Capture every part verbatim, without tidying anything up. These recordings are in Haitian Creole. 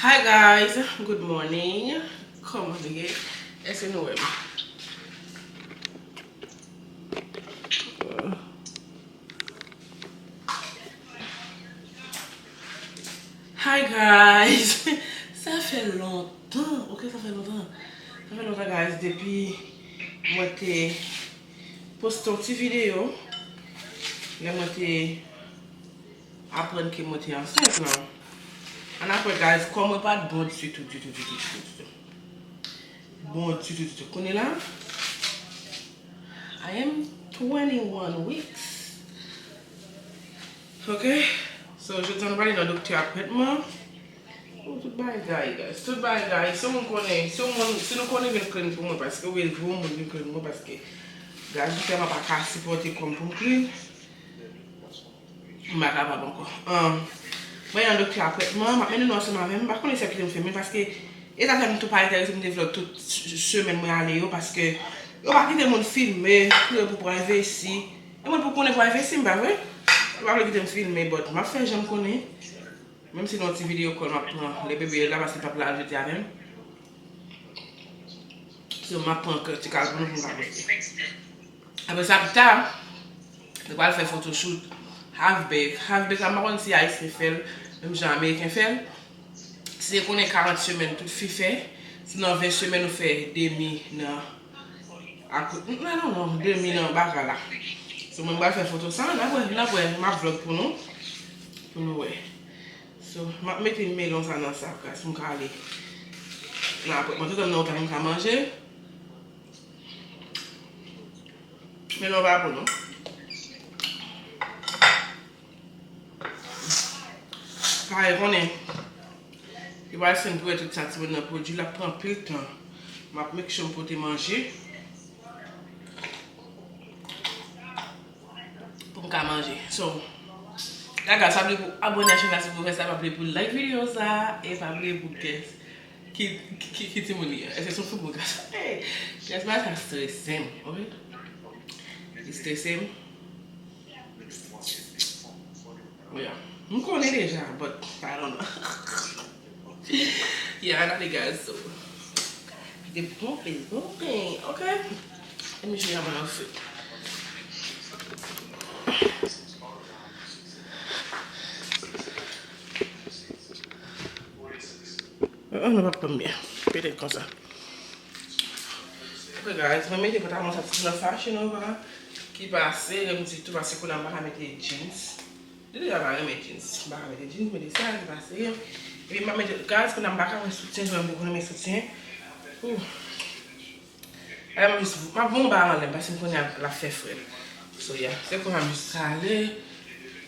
Hi guys, good morning. Kòman nou ye? Èske nou wè m? Hi guys. Sa fè lontan, ok, sa fè lontan. Sa fè lontan, guys, depi mwen te poste yon ti videyo lè mwen te aprann ke mwen te ansent lan. Ann ap wè, guys, kò mwen pa t bon ditou, ditou, ditou, ditou, ditou. Bon ditou, ditou. Kounye la, I am twenty-one weeks. Ok? So, jodi a nou prale nan doktè apwentman. Oh, tout bagay, guys. Tout bagay. Si yon moun konnen, si yon moun, si nou konnen, vin clean pou mwen, paske ou vle yon moun vin clean pou mwen, paske, guys, m tèlman pa ka sipòte kò m pou m clean. M pa kapab ankò. Um, mwen nan doktè apwentman, m ap mennen nou ansanm avè m. M pa konnen sa ki te m fè, men paske e zafè m tou pa enterese m te vlog tout s-, semèn mwen ale yo, paske yo pa kite moun filme, pou yo pou privacy. E mwen pou konnen privacy m, pa vre? Yo pa vle kite m filme, but m ap fè jan m konnen. Menm si nan yon ti videyo call m ap pran lè bebe yo la, paske l p ap la al jodi avè m. So, m ap pran kèk ti kal pou nou, pou m ka poste. Apre sa, pita, nou pral fè photoshoot half bake. Half bake la, m pa konn si Ayisyen fè l menm jan Ameriken fè l. Si se konnen karant semèn tout fi fè, si nan ven semèn ou fè demi nan akout, non, non, non, demi nan baka la. So, mwen pral fè foto sa, n ap wè, n ap wè, m ap vlog pou nou, pou nou wè. So, m ap mete melon sa nan sa, guys, pou m ka ale nan apwentman. Tout an nan wout la pou m ka manje. Melon pa bon, non. Parèy, konnen. Yo pral sen pou wè tout sa timoun nan pwodui, l ap pran anpil tan. M ap make sure m pote manje. Pou m ka manje. So, la, guys, pa bliye pou abòne a chanèl la si w fè sa, pa bliye pou like videyo sa, e pa bliye pou guess ki, ki, ki, ki timoun li ye. Èske se yon fi oubyen gason? Hey, guys, bagay sa strese m, ok? Li strese m. Yeah. M konnen deja, but I don't know. Yeah, another guys, so. Kite bon pen, bon pen, ok? Let me show you my outfit. Uh-uh, nou p ap pran byen. Pete konsa. Ok, guys, mwen mete pantalon sa ti nan Fashion Nova ki pase, lè m di tou pase kounye a m pa ka mete jeans. Li deja pa renmen jeans. M pa ka mete jeans, mete sa, li pase. Epi m pa mete, guys, kounye a m pa ka wè soutyen, jan m te konn renmen soutyen. Ooh. Ala m jis, m ap voye yon bagay anlè m, paske m konnen l ap fè frèt. So, yeah. Se konsa m jis ale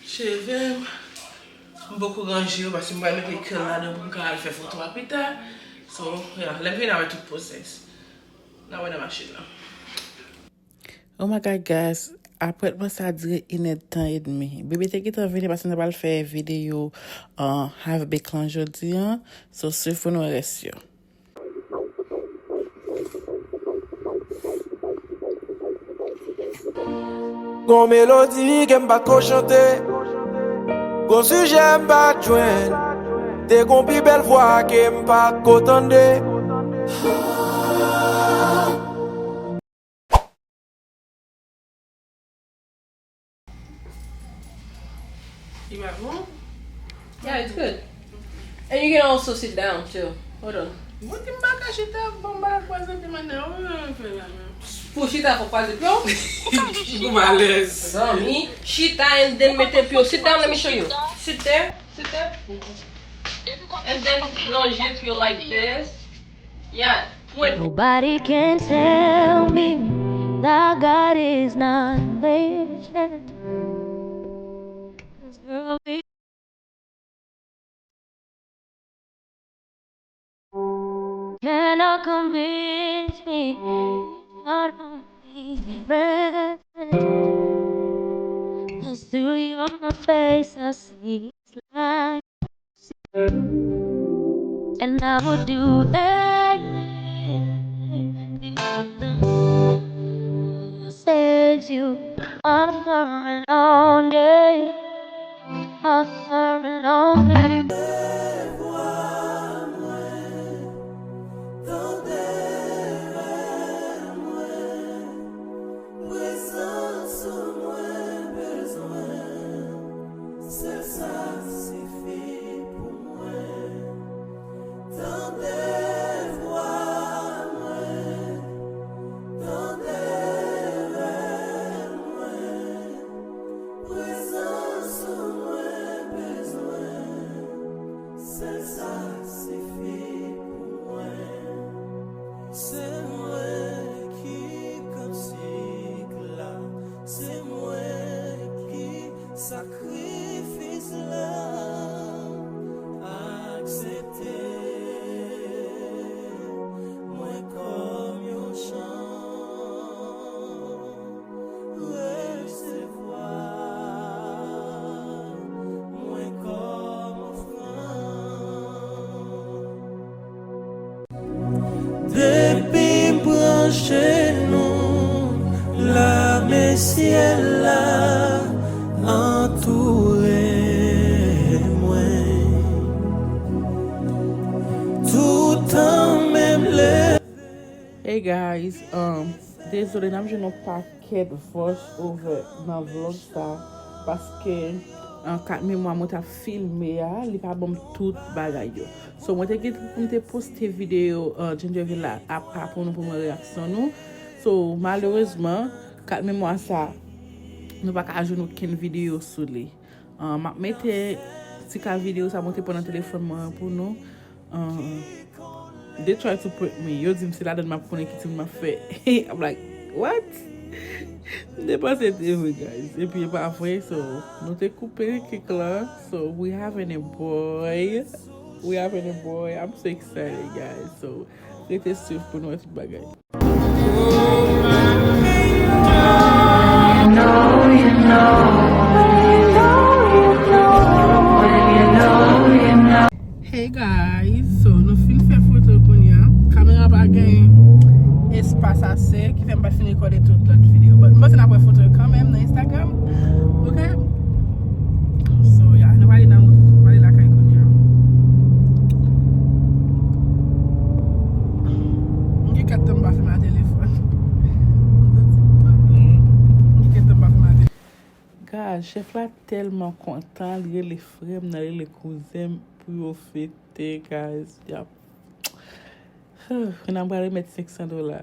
cheve m. M poko ranje yo, paske m pral mete kèl ladan pou m ka al fè foto a pita. So, yeah. Lè m vini, n a wè tout pwosès. N a wè nan machin nan. Oh my God, guys. Apwentman sa dire inèdtan edmi. Bebe te gentan vini paske nou t ap al fè videyo, uh, half bake lan jodi a. So, swiv pou nou wè rès yo. Gon melodi ke m pa ko chante. Gon sijè m pa jwenn. Te gon pi bèl vwa ke m pa ko tande. Li pa bon? Yeah, it's good. And you can also sit down too. Hold on. Mwen ki m pa ka chita, bon, m pa ka kwaze pye maten. Ou menm fè la menm. Pou chita, fò kwaze pye w? Ou malèz. Zanmi, chita and then mete pye w. Sit down, let me show you. Sit there, sit there. And then lonje pye w like this. Yeah. Nobody can tell me that God is not patient. 'Cause girl, we cannot convince me. I don't need reason. 'Cause to your face, I see it's like And I would do anything to save you. I'm sorry, lonely. I'm sorry, lonely. Syèl la antoure mwen, toutan menm lè. Hey guys, um, dezole, n ap jwenn yon pakèt voice over nan vlog sa, paske, uh, kat memwa mwen t ap filme a, li pa ban m tout bagay yo. So, mwen te gen pou m te poste videyo, uh, Gingerville la apa pou nou, pou mwen reyaksyon nou. So, malerezman, kat memwa sa, nou pa ka jwenn okenn videyo sou li. Uh, m ap mete ti ka videyo sa mwen te pran nan telefòn mwen an pou nou. Uh, they try to prank me. Yo di m se ladan m ap konnen ki timoun m ap fè. I'm like, what? M te panse te vre, guys. Epi e pa vre, so, nou te koupe kek la. So, we having a boy. We having a boy. I'm so excited, guys. So, rete swiv pou nou wè tout bagay. Hey guys, so nou fin fè foto kounye a. Kamera pa gen espas ase, ki fè m pa t fin rekòde tout lòt videyo. But m panse n ap wè foto yo kanmenm nan Instagram. Ok? So, yeah, nou prale nan wout, nou prale lakay kounye a. M gen kèk tan m pa fè m a telefòn. M gen kèk tan m pa fè m a telefòn. Guys, chèf la tèlman kontan, li rele frè m nan, li rele kouzen m pou yo fete, guys. Y ap Huh, n ap pral remèt senk san dola.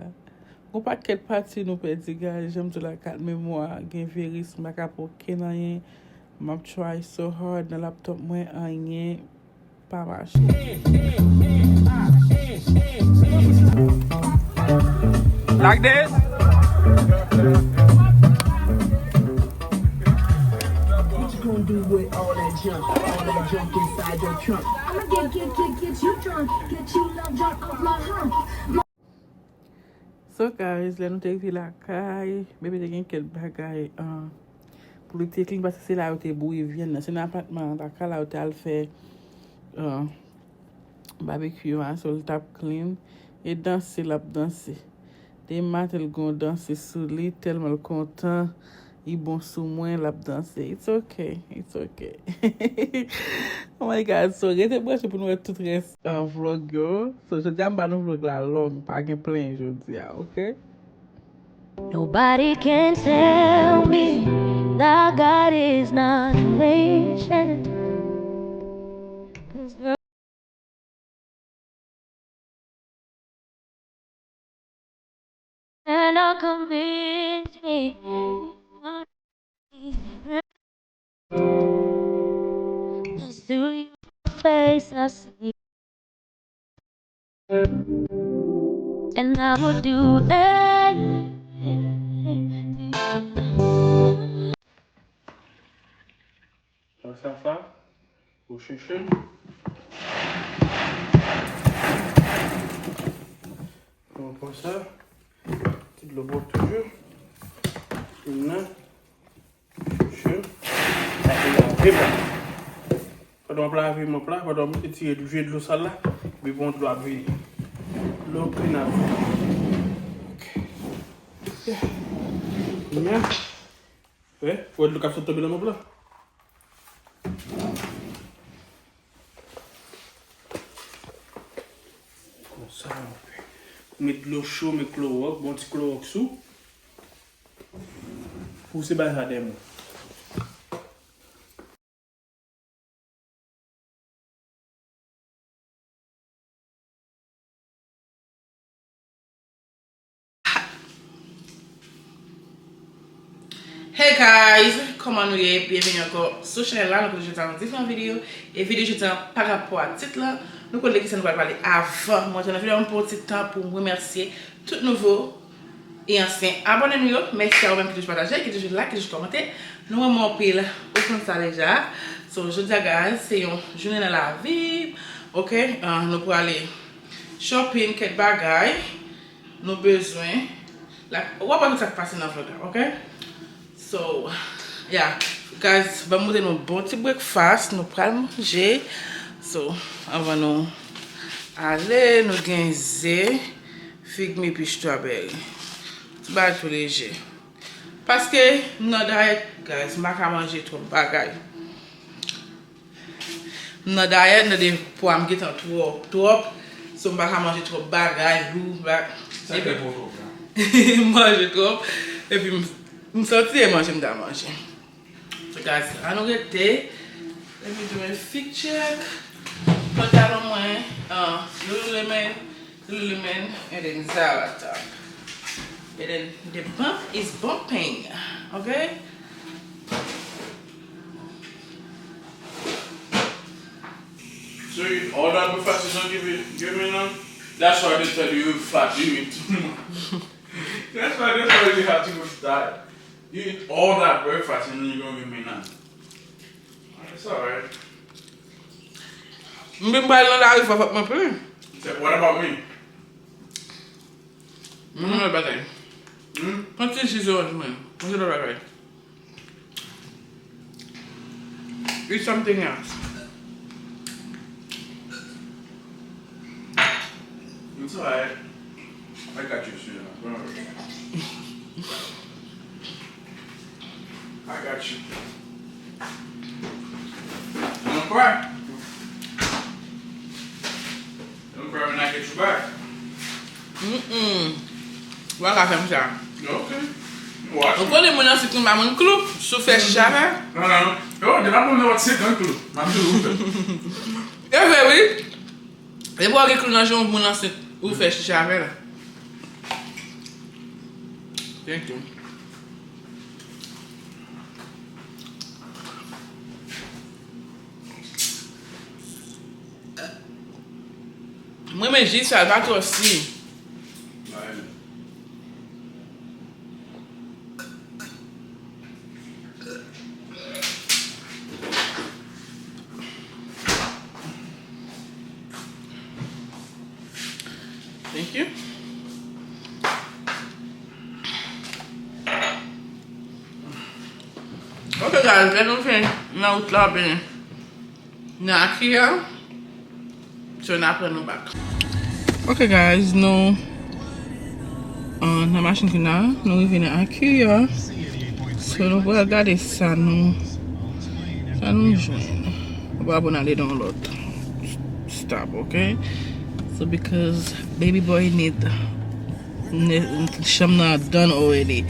Gon pakèt pati nou pèdi, guys. Jan m di w la, kat memwa gen viris, m pa ka pran okenn anyen. M ap try so hard nan laptop mwen, anyen pa mache. Like this. What you gonna do with all that junk? All that junk inside your trunk. I'ma get, get, get, get you drunk. Get you love drunk off my hump. So guys, lè nou te rive lakay, bebe te gen kèk bagay, ah, pou li te clean, paske se la yo te bouyi vyann nan. Se nan apatman an lakay la yo te al fè, ah, babekyou an, so li t ap clean. E danse l ap danse. Depi maten l gon danse sou li, tèlman l kontan, li bon sou mwen, l ap danse. It's okay, it's okay. Oh my God, so rete branche pou nou wè tout rès, uh, vlog yo. So jodi a m ba nou vlog la long, pa gen plenyen jodi a, ok? Nobody can tell me that God is not patient. And don't convince me. It's through your face I see. And I will do anything. Sa, sa, sa. Ou chèche. Nou pran sa. Ti dlo pwòp toujou. Vin nan. Chèche. Sa se lave la. Pandan w ap lave mòp la, pandan w ap etire vye dlo sal la, epi bon dlo ap vini. Dlo clean ap vini. Ok. Yeah. Kounye a. Wè, ou wè dlo k ap sot tonbe nan mòp la? Konsa, nou fè. Ou met dlo cho, met klowòks, bon ti klowòks ou. Pouse bagay sa dèyè mwen. Hey guys, kòman nou ye? Byenveni ankò sou chanèl la. Nou kote jodi a yon diferan videyo. E videyo jodi a pa rapò a tit la. Nou konnen kisa nou pral pale avan mwen antre nan videyo a, mwen pran yon ti tan pou m remèsye tout nouvo e ansyen abòne nou yo. Mèsi a ou menm ki toujou pataje, ki toujou like, ki toujou kòmante. Nou renmen w anpil, ou konn sa deja. So, jodi a, guys, se yon jounen nan lavi. Ok, ah, nou prale shopping, kèk bagay nou bezwen. La, w ap wè tout sa k pase nan vlog la, ok? So, yeah, guys, ban m montre nou bon ti breakfast nou pral manje. So, anvan nou ale, nou gen ze, figmi epi strawberry. Ti bagay tou leje. Paske m nan dayèt, guys, m pa ka manje twòp bagay. M nan dayèt, m tande pwa m gentan twò, twòp. So, m pa ka manje twòp bagay, lou, ba-, Sa epi fè pou twòp la. M manje twòp. Epi m, m santi e manje m ta manje. So, guys, ann nou rete. Let me do a fit check. Pantalon mwen, uh, Lululemon, Lululemon, and then Zara top. And then the bump is bumping, okay? So you eat all that breakfast you don't give it, give me none? That's why they tell you you fat, you eat too much. That's why they tell you have too much diet. You eat all that breakfast and then you don't give me none. It's alright. M vin pral nan lari fò fòk mwen plen. What about me? Mwen menm bagay. Hmm? Pran ti ji oranj mwen. Mwen se lòt bagay. Eat something else. It's alright. I got you, sweetheart. Don't worry. I got you. Don't cry. Don't cry when I get you back. Mm-mm. Ou pa ka fè m sa. Ok. Ou konnen moun ansent nou pa moun klou. Si w fè chicha avè l. Non, non, non. Yo, depi moun nan ansent, moun klou. M ap di w. E vre, wi. Depi w gen klou nan je w, moun ansent, ou fè chicha avè l. Thank you. Mwen, men ji sa, l pa twò si. Thank you. Ok, guys, lè nou fin nan wout la, ben, nan Akia, so n ap pran nou back. Ok, guys, nou, uh, nan machin kounye a, nou rive nan Akia. So, nou pral gade sa nou, sa nou jwenn. Nou pral pou n ale nan yon lòt stop, ok? So, because baby boy need Ne, chanm nan done already.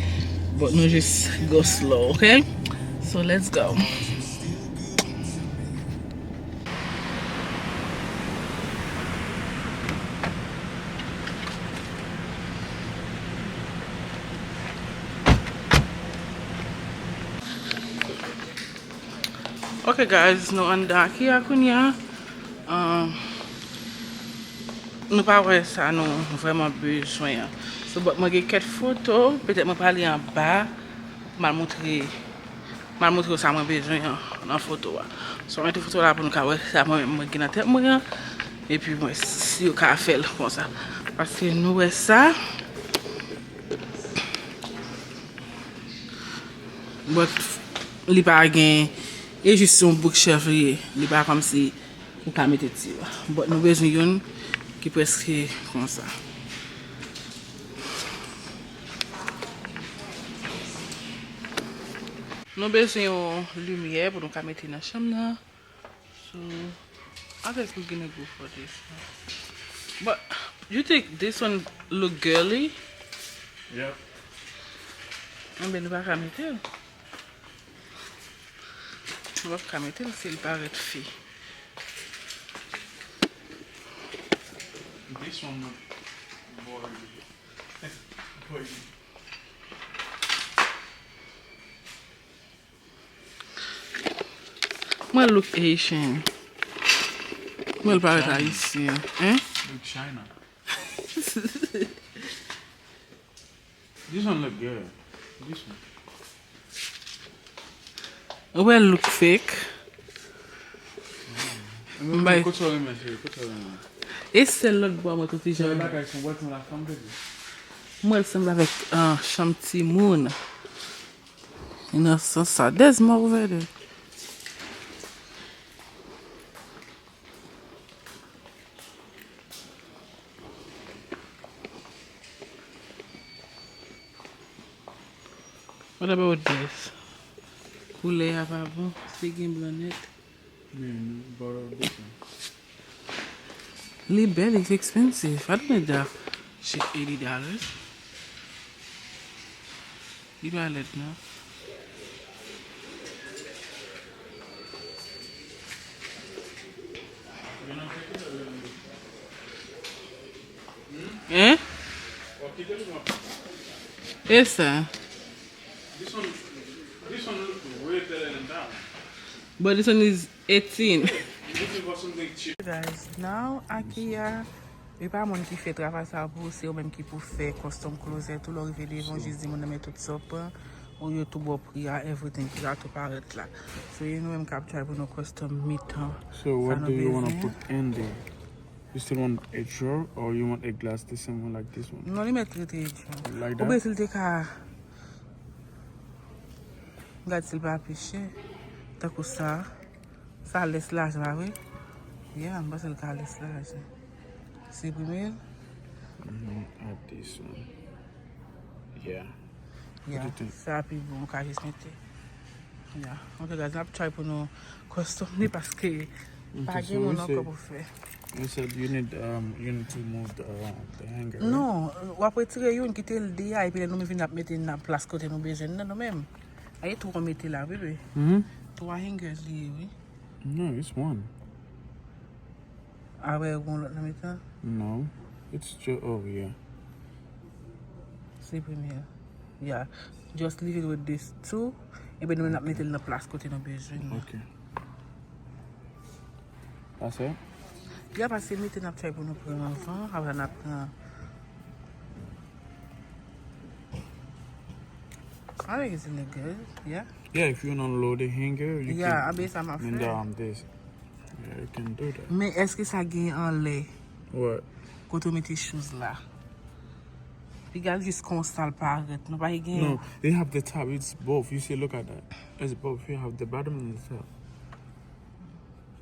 But nou just go slow, ok? So let's go. Ok, guys, nou anndan Akia kounye a. Um, nou pa wè sa nou vrèman bezwen an. So, but mwen gen kèk foto, petèt mwen prale anba, m al montre, m al montre w sa mwen bezwen an nan foto a. So, mete foto la pou nou ka wè sa mwen, mwen gen nan tèt mwen an. Epi mwen si yo ka fè l konsa. Paske nou wè sa. But li pa gen, e jis yon bookshelf li ye. Li pa kòmsi ou ka mete ti yo. But nou bezwen youn ki prèske konsa. Nou bezwen yon limyè pou nou ka mete nan chanm nan. So, I think we're gonna go for this one. But you think this one look girly? Yep. Anben, nou pa ka mete l. Nou pa ka mete l si l parèt fi. This one look boring. Boring. Mwen look Asian. Mwen l parèt Ayisyen, hein? Look China. This one look good. This one. Well, look fake. Mbay. Kote w renmen, cheri? Kote w renmen? E sèl lòt bò mwen tou ti jan. Bagay son bò ti la fanm bebe. Mwen l sanble avèk, ah, chanm timoun. Nan sans sa. There's more over there. What about this? Koulè a pa bon, se gen blan nèt. Yeah, no, but, uh, this one. Li bèl, it's expensive. I don't need that shit, eighty dollars. Li pa lèd non. Hein? E sa? This one, this one look way better than that one. But this one is eighteen. Looking for something cheap. Guys, now Akia, e pa moun ki fè travay sa pou ou, se ou menm ki pou fè custom closet ou, lè w rive devan, jis di moun nan men tout sa w pran, ou yo tou ba w pri a, everything ki la tou parèt la. So, e nou menm k ap try pou nou custom mitan. So, what do you wanna put in there? You still want a drawer or you want a glass the same one like this one? Non, li mèt rete drawer. Like that? Ou bezwen l te ka Gad si l pa pi chè. Tankou sa. Sa lès lajan, pa vre? Yeah, m panse l ka lès lajan. Siprime l. Mhm, add this one. Yeah. Yeah, sa pi bon, ou ka jis mete. Yeah. Ok, guys, n ap try pou nou custom li paske pa gen moun ankò pou fè. You said you need, um, you need to move the, uh, the hanger, right? Non, w ap retire youn, kite l de a, epi lè nou vin ap mete nan plas kote nou bezwen l nan nou menm. Aye, twa mete la, bebe. Mhm. Twa hangers li ye, wi. No, it's one. Apre, yon lòt nan mitan? No, it's just, oh, yeah. Siprime l. Yeah. Just leave it with this two. Epi nou menm n ap mete l nan plas kote nou bezwen l. Ok. That's it? Yeah, paske mete n ap try pou nou pran anvan, apre n ap pran. I think it's in the good, yeah. Yeah, if you wanna load the hanger, you can. Yeah, abe sa m ap fè. And, um, this. Yeah, you can do that. Men èske sa gen anlè? What? Kote w mete shoes la? Piga l jis konsa l parèt. Nou pa gen. No, they have the top. It's both. You see, look at that. It's both. You have the bottom and the top.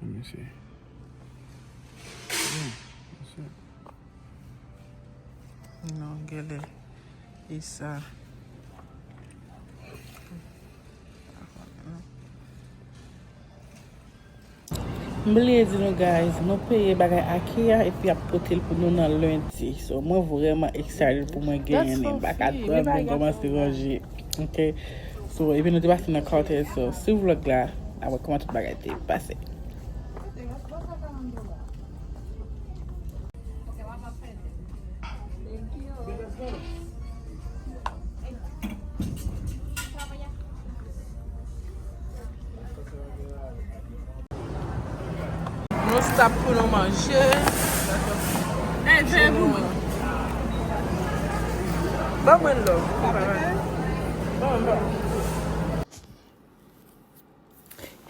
Let me see. Yeah, that's it. Non, genlè. E sa. M bliye di nou, guys, nou peye bagay Akia epi y ap pote l pou nou nan lendi. So, mwen vrèman excited pou mwen genyen li. M pa ka tann pou m kòmanse ranje. Ok? So, epi nou te pase nan Carter's. So, swiv vlog la, ap wè kòman tout bagay te pase. Nou stop pou nou manje. Hey, fè pou mwen. Ban mwen love. Ban mwen, ban mwen.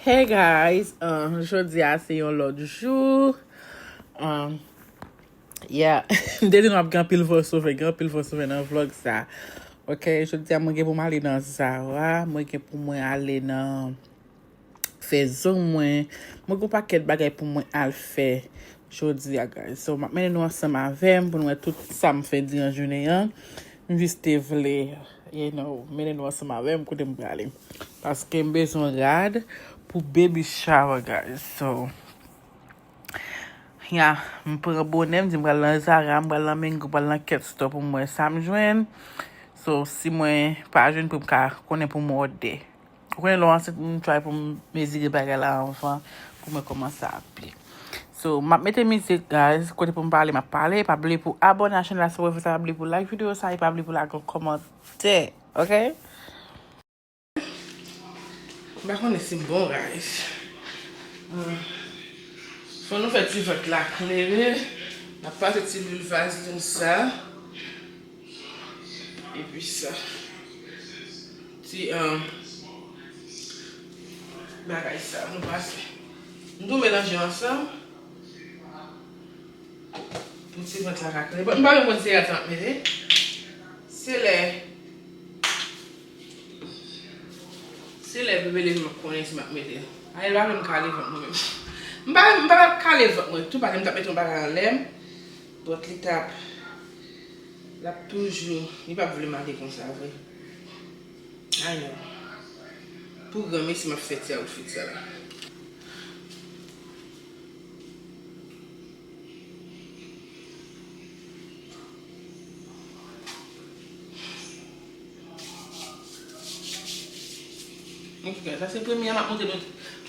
Hey guys, uh, jodi a se yon lòt jou. Um, yeah, m te di nou ap gen anpil voice over, gen anpil voice over nan vlog sa. Ok, jodi a mwen gen pou m ale nan Zara, mwen gen pou mwen ale nan fè zong mwen. Mwen gen yon pakèt bagay pou mwen al fè jodi a, guys. So, m ap mennen nou ansanm avè m pou nou wè tout sa m fè diran jounen an. M jis te vle, you know, mennen nou ansanm avè m kote m prale. Paske m bezwen rad pou baby shower, guys. So, yeah, m pran bonè, m di m pral nan Zara, m pral nan Mango, m pral nan Cat Store pou m wè sa m jwenn. So, si mwen pa jwenn pri, m ka konnen pou m òdè. Ou konnen lè w ansent, m try pou m mezire bagay la anvan, pou mwen kòmanse aple. So, m ap mete mizik, guys. Kote pou m pale, m ap pale. Pa bliye pou abòne a chanèl la si w renmen sa, pa bliye pou like videyo sa, e pa bliye pou lage yon kòmantè, ok? M pa konnen si m bon, guys. Ah. Fò nou fè ti vant la klere. N ap pase ti lwil vazlin sa. Epi sa. Ti, um, bagay sa, nou pase. Nou tou melanje ansanm. Pou ti vant la ka klere. Bon, m pa menm konn se rad sa m ap mete. Se lè, se lè bebe leve m ap konnen si m ap mete. Ayèl pa menm kale vant mwen menm. M pa, m pa kale vant mwen tou, paske m t ap mete yon bagay anlè m. But li t ap, l ap toujou, li p ap vle m ale konsa vre. Ayo. Pou granmesi, m ap fè ti outfit sa la. Ok, sa se premye a m ap montre nou. M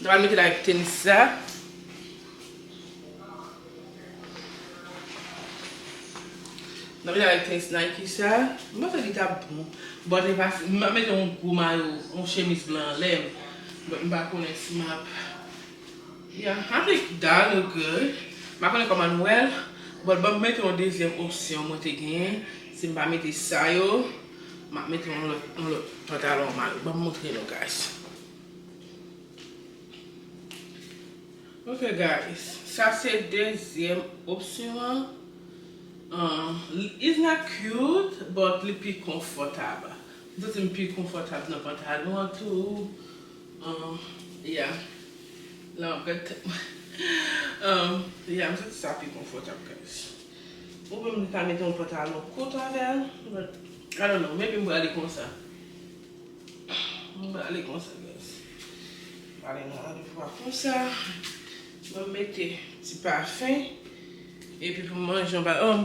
ta pral mete l avèk tenis sa. M ta pral mete l avèk tenis Nike sa. M panse li t ap bon. But li pa, m ap mete yon gwo mayo, yon chemiz blan anlè m. But m pa konnen si m ap Yeah, I think that look good. M pa konnen kòman nou wè l, but ban m mete yon dezyèm opsyon mwen te genyen. Si m pa mete sa yo, m ap mete yon lòt, yon lòt pantalon mal. Ban m montre nou, guys. Ok, guys. Sa se dezyèm opsyon an. Um, it's not cute, but li pi konfòtab. M santi m pi konfòtab nan pantalon an tou. Um, yeah. La, m ap gad tèt mwen. Um, yeah, m santi sa pi konfòtab, guys. Ou menm, li ka mete yon pantalon kout avè l, but, I don't know, maybe m prale konsa. M prale konsa, guys. M prale nan andefwa konsa. Mwen mete ti pafen. Epi pou manje yon ba, oh,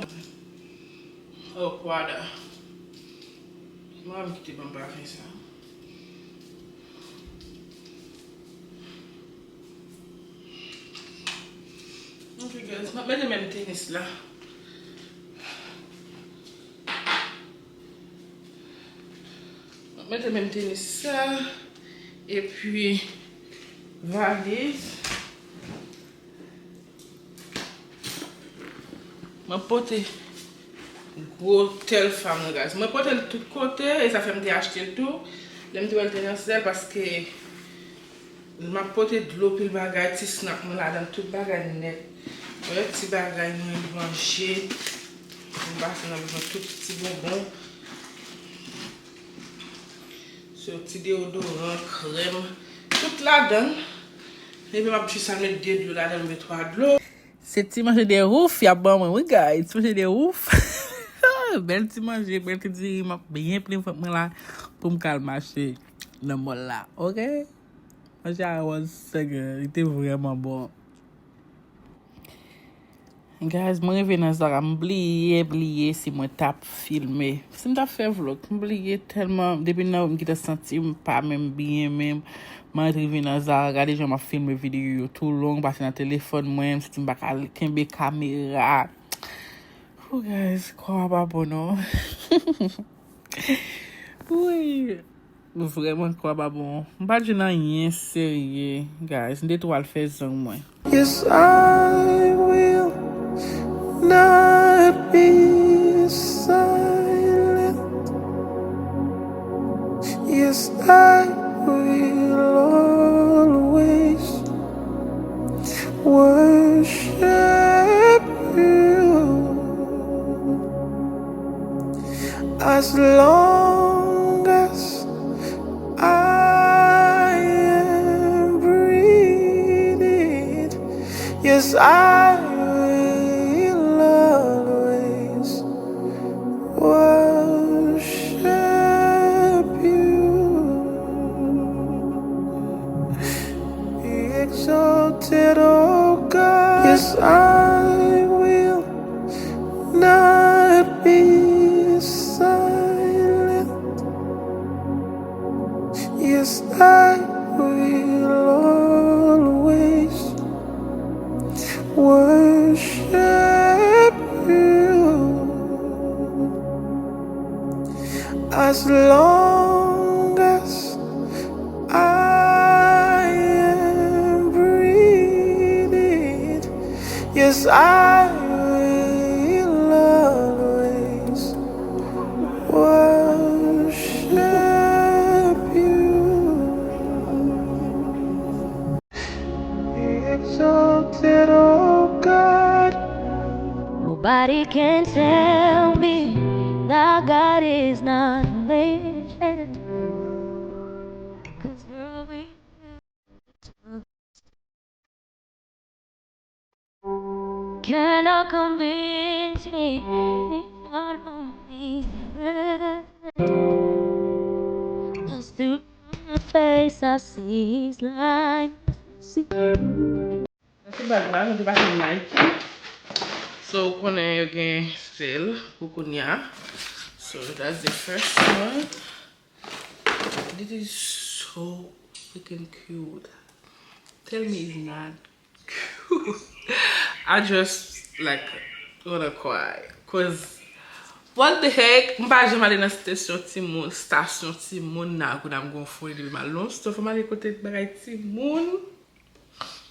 oh, kwada. Mwen m kite ban m pafen sa. Ok, guys, m ap mete menm tenis la. M ap mete menm tenis sa. Epi, valiz. Mwen pote gwo Telfa mwen, guys. Mwen pote l tout kote, e sa fè m te achte l tou. Lè m te wè l te nan sèl, paske m ap pote dlo, pil bagay, ti snack mwen ladan, tout bagay nèt. Wè, ti bagay mwen manje. M pase nan bezwen tout ti bonbon. So, ti deodoran, krèm, tout ladan. Epi m ap jis al met de dlo ladan, m met twa dlo. Se ti manje de ouf y ap ban mwen, wi, guys. Ti manje de ouf. Bèl ti manje, bèl ti diri, m ap byen plen vant mwen la pou m ka al mache nan mall la, ok? Manje a was sègè, li te vrèman bon. Guys, mwen rive nan Zara, m bliye, bliye si mwen t ap filme. Si m t ap fè vlog, m bliye tèlman, depi nan, m gentan santi m pa menm byen menm. Mwen rive nan Zara, gade jan m ap filme videyo yo tou long, pase nan telefòn mwen, m santi m pa ka kenbe kamera. Oh, guys, kò a pa bon, non. Wi. Vrèman, kò a pa bon. M pa t jwenn anyen serye, guys. M te tou al fè zang mwen. Yes, I will not be silent. Yes, I will always worship you. As long as I am breathing, yes, I will always worship you. Be exalted, O God. Yes, I will not be silent. Yes, I will always worship you. As long as I am breathing, yes, I will always worship you. Be exalted, O God. Nobody can tell me that God is not real. 'Cause girl, we cannot convince me, not only Face, I see his line. Sa se bag la, nou te pase Nike. So, ou konnen yo gen sale pou kounye a. So, that's the first one. This is so freaking cute. Tell me it's not cute. I just, like, wanna cry. Cause, what the heck? M pa janm ale nan stasyon timoun, stasyon timoun nan, kounye a m gon foli depi m al nan store, fò m ale kote bagay timoun.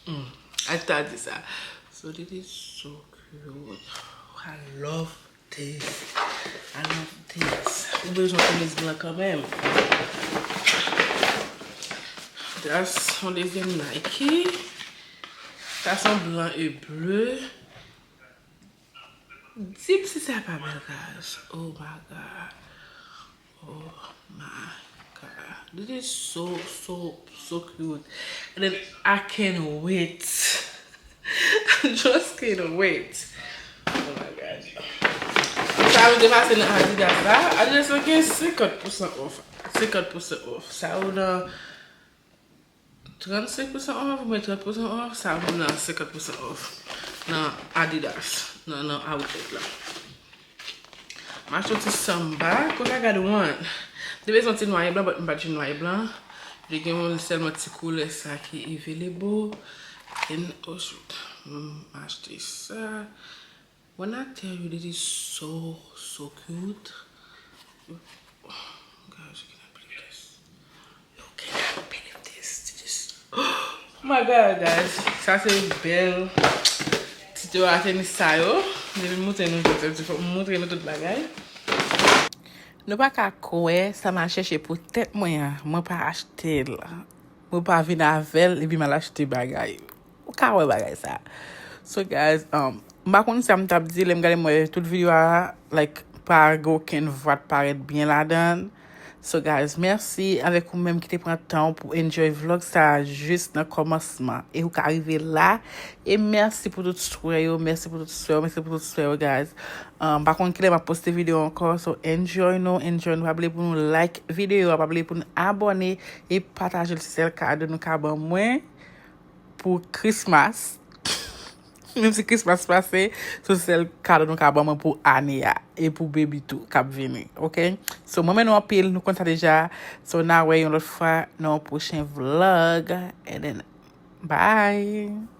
Mm, I tell you sa. So this is so cute. I love this. I love this. Ou bezwen chemise blan kanmenm. That's yon dezyèm Nike. Sa se yon blan e ble. Di m si sa pa bèl, guys. Oh my God. Oh my God. This is so, so, so cute. And then I can't wait. I just can't wait. Oh my God. Sa yo te pase nan Adidas la. Adidas la gen senkant pousan off. Senkant pousan off. Sa yo nan trannsenk pousan off, mwen trant pousan off, sa pou nan senkant pousan off nan Adidas, nan, nan outlet la. M achte yon ti samba, cause I got one. M te bezwen ti nwa e blan, but m pa t jwenn nwa e blan. Li gen yon sèlman ti koulè sa ki available. And, oh shoot, m achte sa. When I tell you this is so, so cute. Guys, you cannot believe this. You cannot believe this. This is, oh my God, guys. Sa se bèl ti twa tenis sa yo. Depi m montre nou tout, fò m montre nou tout bagay. Nou pa ka kwè sa m al chèche pou tèt mwen an. Mwen pa achte l. Mwen pa vin avè l, epi m al achte bagay. Ou ka wè bagay sa. So, guys, um, m pa konn sa m t ap di, lè m gade m wè tout videyo a, like, pa gen okenn vwa t parèt byen ladan l. So, guys, mèsi avèk ou menm ki te pran tan w pou enjoy vlog sa a jis nan kòmansman. E ou ka rive la. E mèsi pou tout swè yo, mèsi pou tout swè yo, mèsi pou tout swè yo, guys. Um, pa konn kilè m ap poste videyo ankò, so enjoy nou, enjoy nou. Pa bliye pou nou like videyo a, pa bliye pou nou abòne e pataje l, se sèl kado nou ka ban mwen pou Christmas. Menm si Christmas pase, se sèl kado nou ka ban mwen pou ane a. E pou baby tou k ap vini, ok? So, mwen renmen nou anpil, nou konn sa deja. So, n a wè yon lòt fwa nan yon pwochen vlog. And then, bye!